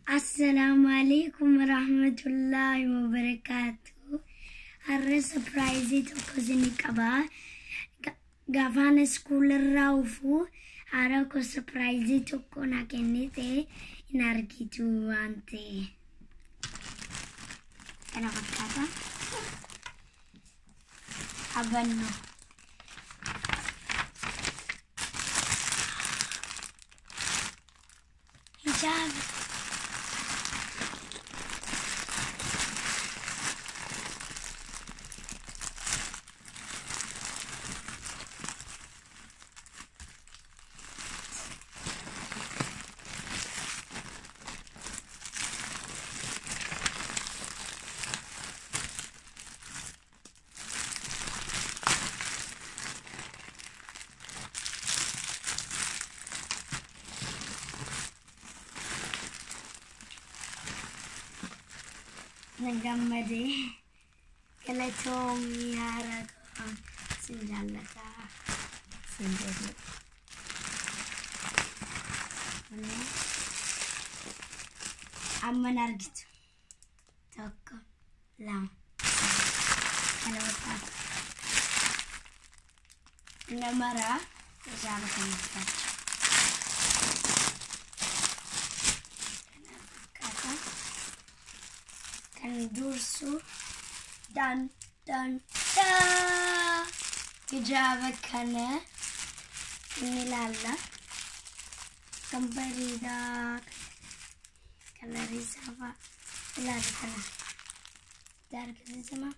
Assalaamu alaikum warahmatullaahi wabarakaatu. Har'a surprise tokko isinii qaba. Gaafaan iskuularraa dhufu haadha koo surprise tokko na kennite hin argitu waan ta'e. Kana fakkaata. Abanno. Hijaab. Nan gammadee galatoomii haadha koo sin jaalladha. Sin jaalladha. Amma na argitu. Tokko, lama, kana fakkaata. Namaraa hijaaba kana fakkaata. Kana fakkaata. Kan dursu dan dan daa hijaaba kana ni ilaalla. Kan bareedaa colorii isaa fa'a ilaali kana. Itti argisiisama.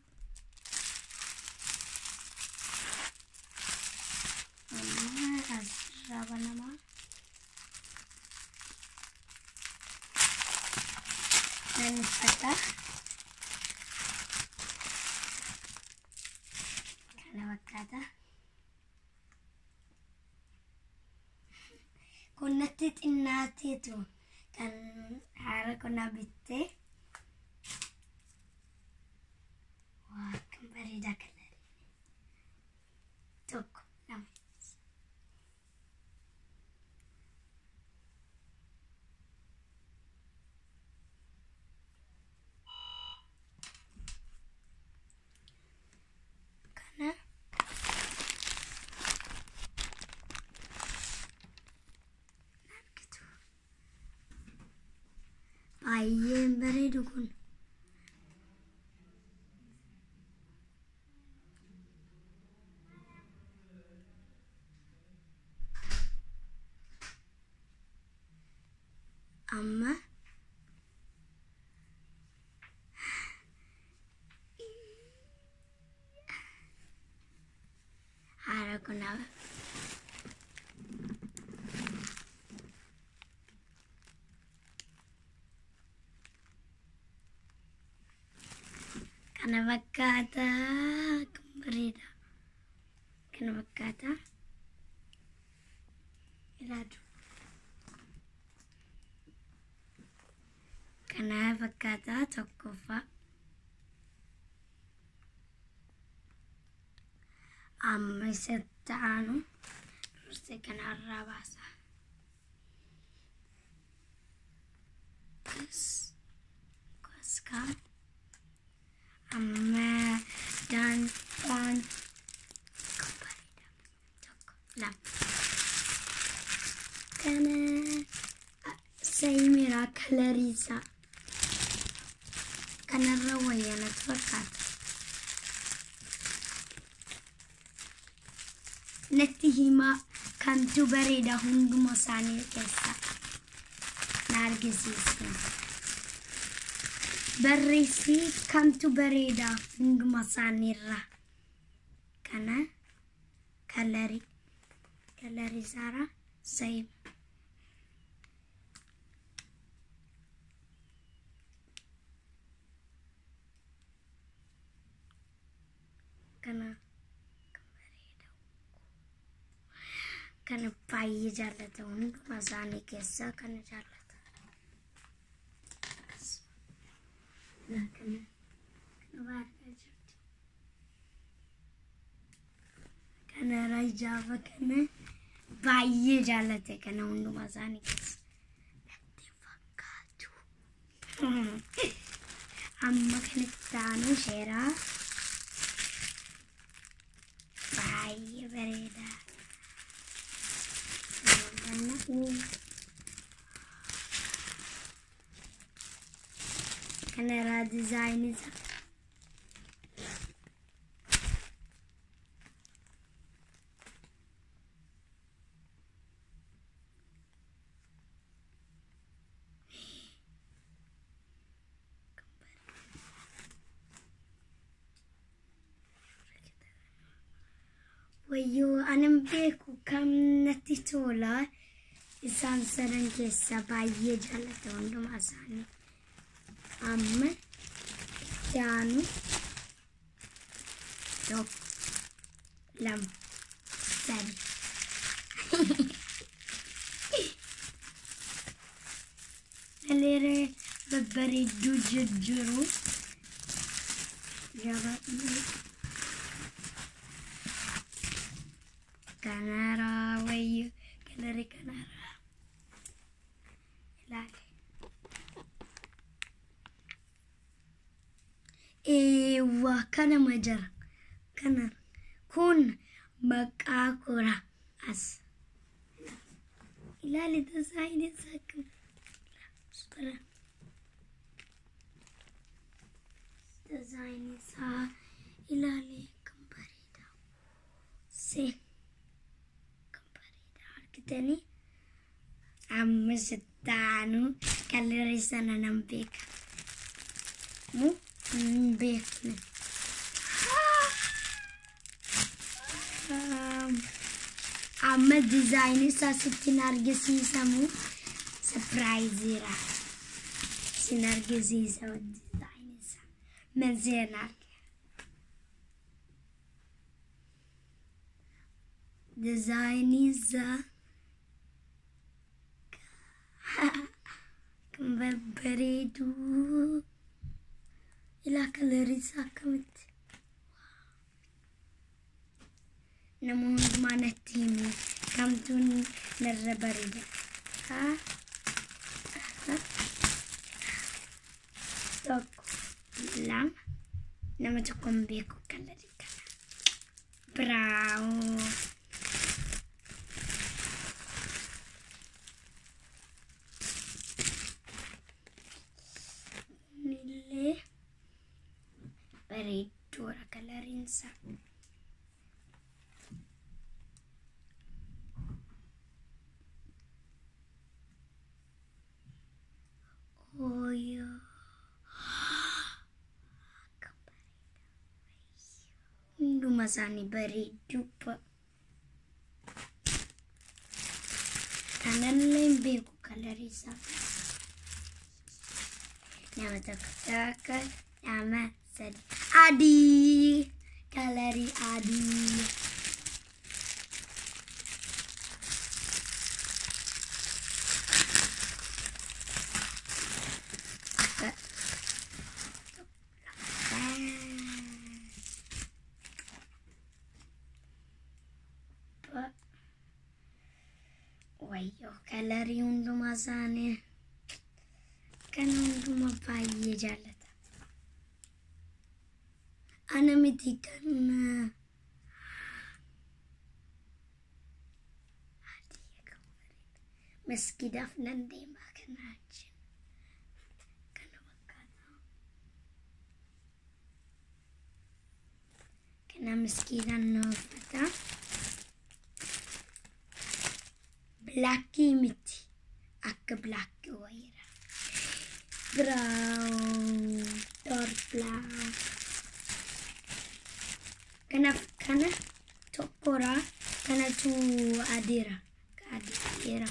Amma asirraa banama. Nan uffata. Kana fakkaata. Kun natti xinnaateetu kan haadha koo na bitte. Waa kan bareedaa colorii. Tokko, lama. Kana argitu. Baay'een bareedu kun. Amma haadha koo na kana fakkaata kan bareeda. Kana fakkaata. Ilaadu. Kana fakkaata tokkoffaa. Amma isatti aanu dursee kanarraa baasa. Kas kas amma dan dan kan bareeda. Tokko, lama. Kana same colorii isaa. Kanarra wayya natti fakkaata. Natti himaa kamtu bareeda hunduma isaanii keessaa na argisiisa. Barreessi kamtu bareeda hunduma isaaniirra. Kana colorii isaarra same. Kana kan bareeda. Kana baay'ee jaallata hunduma isaanii keessaa kana jaallata. Kana kana argaa jirtu. Kana hijaaba kana baay'ee jaallate kana hunduma isaanii keessa. Natti fakkaatu. Amma kanatti aanu sheeraa baay'ee bareeda. Kanarraa diizaayinii isaa. Wayyoo anan beeku kam natti tola. Isaan sadan keessaa baay'ee jaallata hundumaa isaanii. Amma itti aanu 1, 2, 3. Kaleeree babbareedduu jijjiiru. Jabaadhu. Kanarraa wayyoo kalarii kanarraa ilaali. Eewwa kanama jira. Kana kun maqaa koora as. Ilaali diizaayinii isaa akkam. Diizaayinii isaa ilaali kan bareeda. See kan bareeda argitanii amma sittaanu kalarii sana nan beeka. Mu hin beekne. Amma diizaayinii isaa sittiin argisiisamu sapiraayiziidha. Sin argisiisa diizaayinii isaa. Menzeen arge. Diizaayinii isaa kan babbareedu. Ilaa kalarii isaa akkamitti. Nama hundumaa natti himi kamtu narra bareeda. 1, 2 nama tokko hin beeku kalarii kana. Bravo. Kunillee bareedduudha kalariin isaa. Ooyoo. Akka bareeda. Hunduma isaanii bareedduu. Kanallee hin beeku kalarii isaa. Nama 1, 2, 3. Adii. Kalarii adii. Wayyoo kalarii hundumaa isaanii kan hundumaa baay'ee jaallata. Ana miti kan adii kan bareeda. Masgiidaaf nan deema kana wajjin. Kana fakkaata. Kana masgiidaan na uffata. Blackii miti. Akka blackii wayiidha. Brown, dark brown. Kanaaf kana tokkodha. Kanatu adiidha. Adiidha.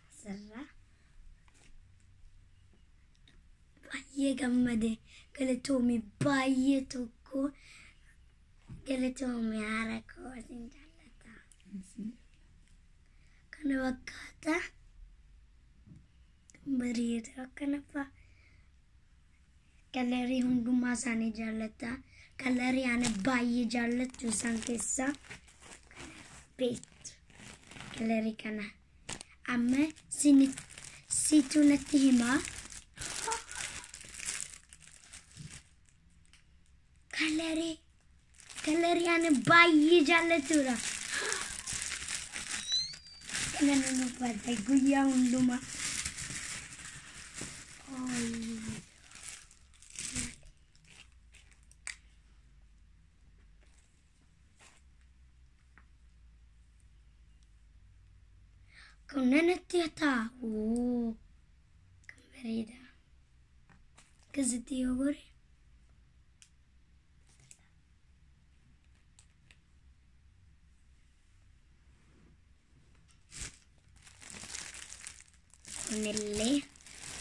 Asirraa baay'ee gammade galatoomii baay'ee tokko galatoomii haara koo isin jaallata. Kana fakkaata. Bareeda akkana fa'a. Kalarii hundumaa isaanii jaallata. Kalarii ani baay'ee jaallattu isaan keessaa beektu. Kalarii kana. Amma situ natti himaa. Kalarii ani baay'ee jaallattudha. Kana nan uffata guyyaa hundumaa. Kun natti ta'a. Kan bareeda. Akkasitti yoo godhe. Kunillee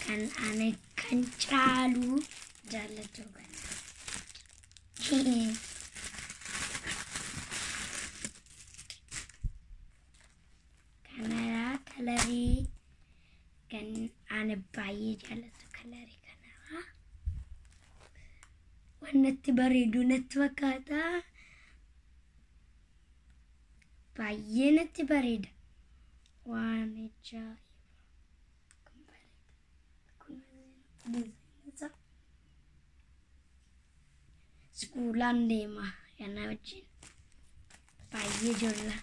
kan ani kan caalu jaallatu kana. Kanarraa kalarii kan ani baay'ee jaallatu kalarii kanarraa. Waan natti bareedu natti fakkaata. Baay'ee natti bareeda. Waan ajaa'iba. Kun bareeda. Kun dizaayinii Iskuulaan deema kana wajjin. Baay'ee joolla.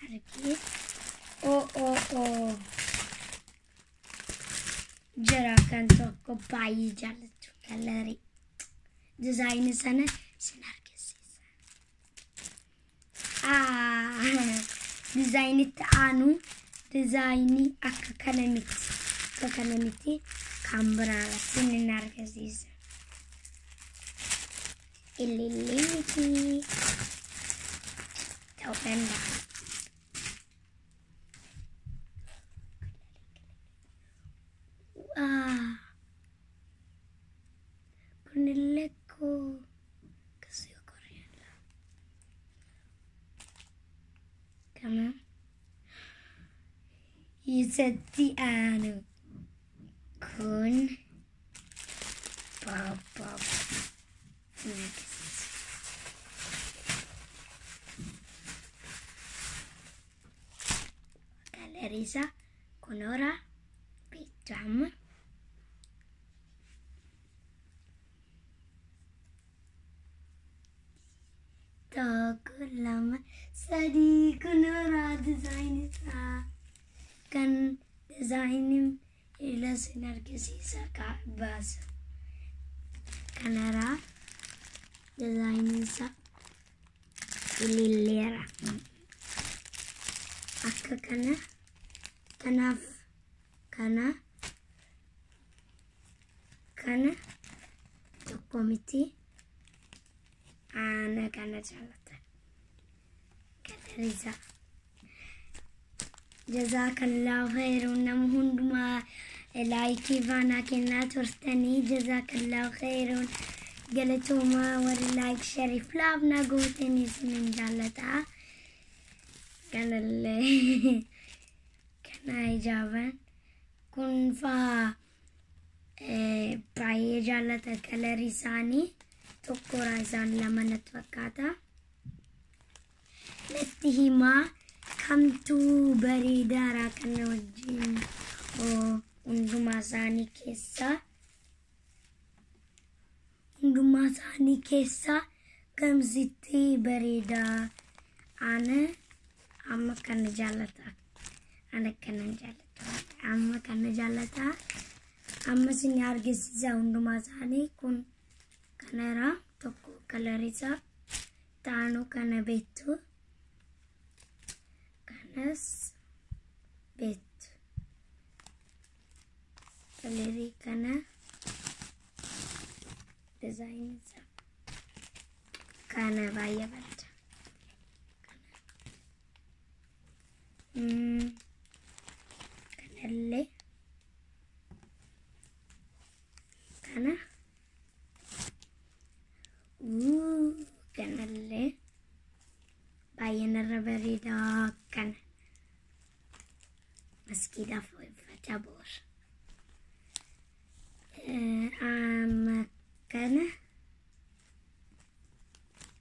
Argee. Oo. Jira kan tokko baay'ee jaallattu kalarii. Dizaayinii sana sin argisiisa. Dizaayinitti aanu dizaayinii akka kana miti. Akka kana miti kan biraadha sin argisiisa. Ilillee miti. Ta'uu danda'a. Kunillee koo akkasii koreedha. Kana isatti aanu kun baabaa agarsiisa. Kalarii isaa kunoora beektu amma. Tokko, lama, sadii kunoora dizaayinii isaa kan dizaayiniin ila sin argisiisa baasa. Kanaraa dizaayiniin isaa ililleera. Akka kana kanaaf kana kana tokko miti. Ana kana jaallata. Kalarii isaa. Jazaakallahu khairuun nama hundumaa laayikii faanaa kennaa turtanii jazaakallahu khairuun galatoomaa warri laayik shariif laafnaa gootanii isinin jaallata. Kanallee kana ijaaban kun faa baay'ee jaallata kalarii isaanii tokkoraa isaan lama natti fakkaata. Natti himaa kamtu bareedaadha kana wajjin hundumaa isaanii keessaa hundumaa isaanii keessaa kamsitti bareedaa. Ana amma kana jaallata. Ana kana jaallata. Amma kana jaallata. Amma isin argisiisa hundumaa isaanii kun kanarra tokko kalarii isaa taanu kana beektu. Kanas beektu. Kalarii kana dizaayinii isaa kana baay'ee bareeda. Kanallee kana kanallee baay'ee narra bareedaa kana maskiidhaaf uffata. argita boor. Amma kana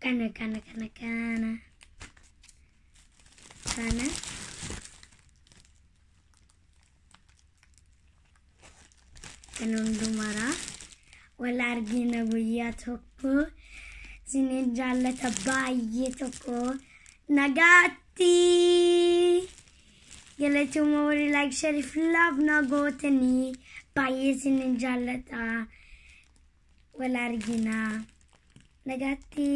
kana kana kana kana kana kan hundumaraa wal argina guyyaa tokko. Isinin jaallata baay'ee tokko. Nagaatti. Galatooma warri like, share fi love na gootanii, baay'ee isinin jaallata. Wal argina. Nagaatti.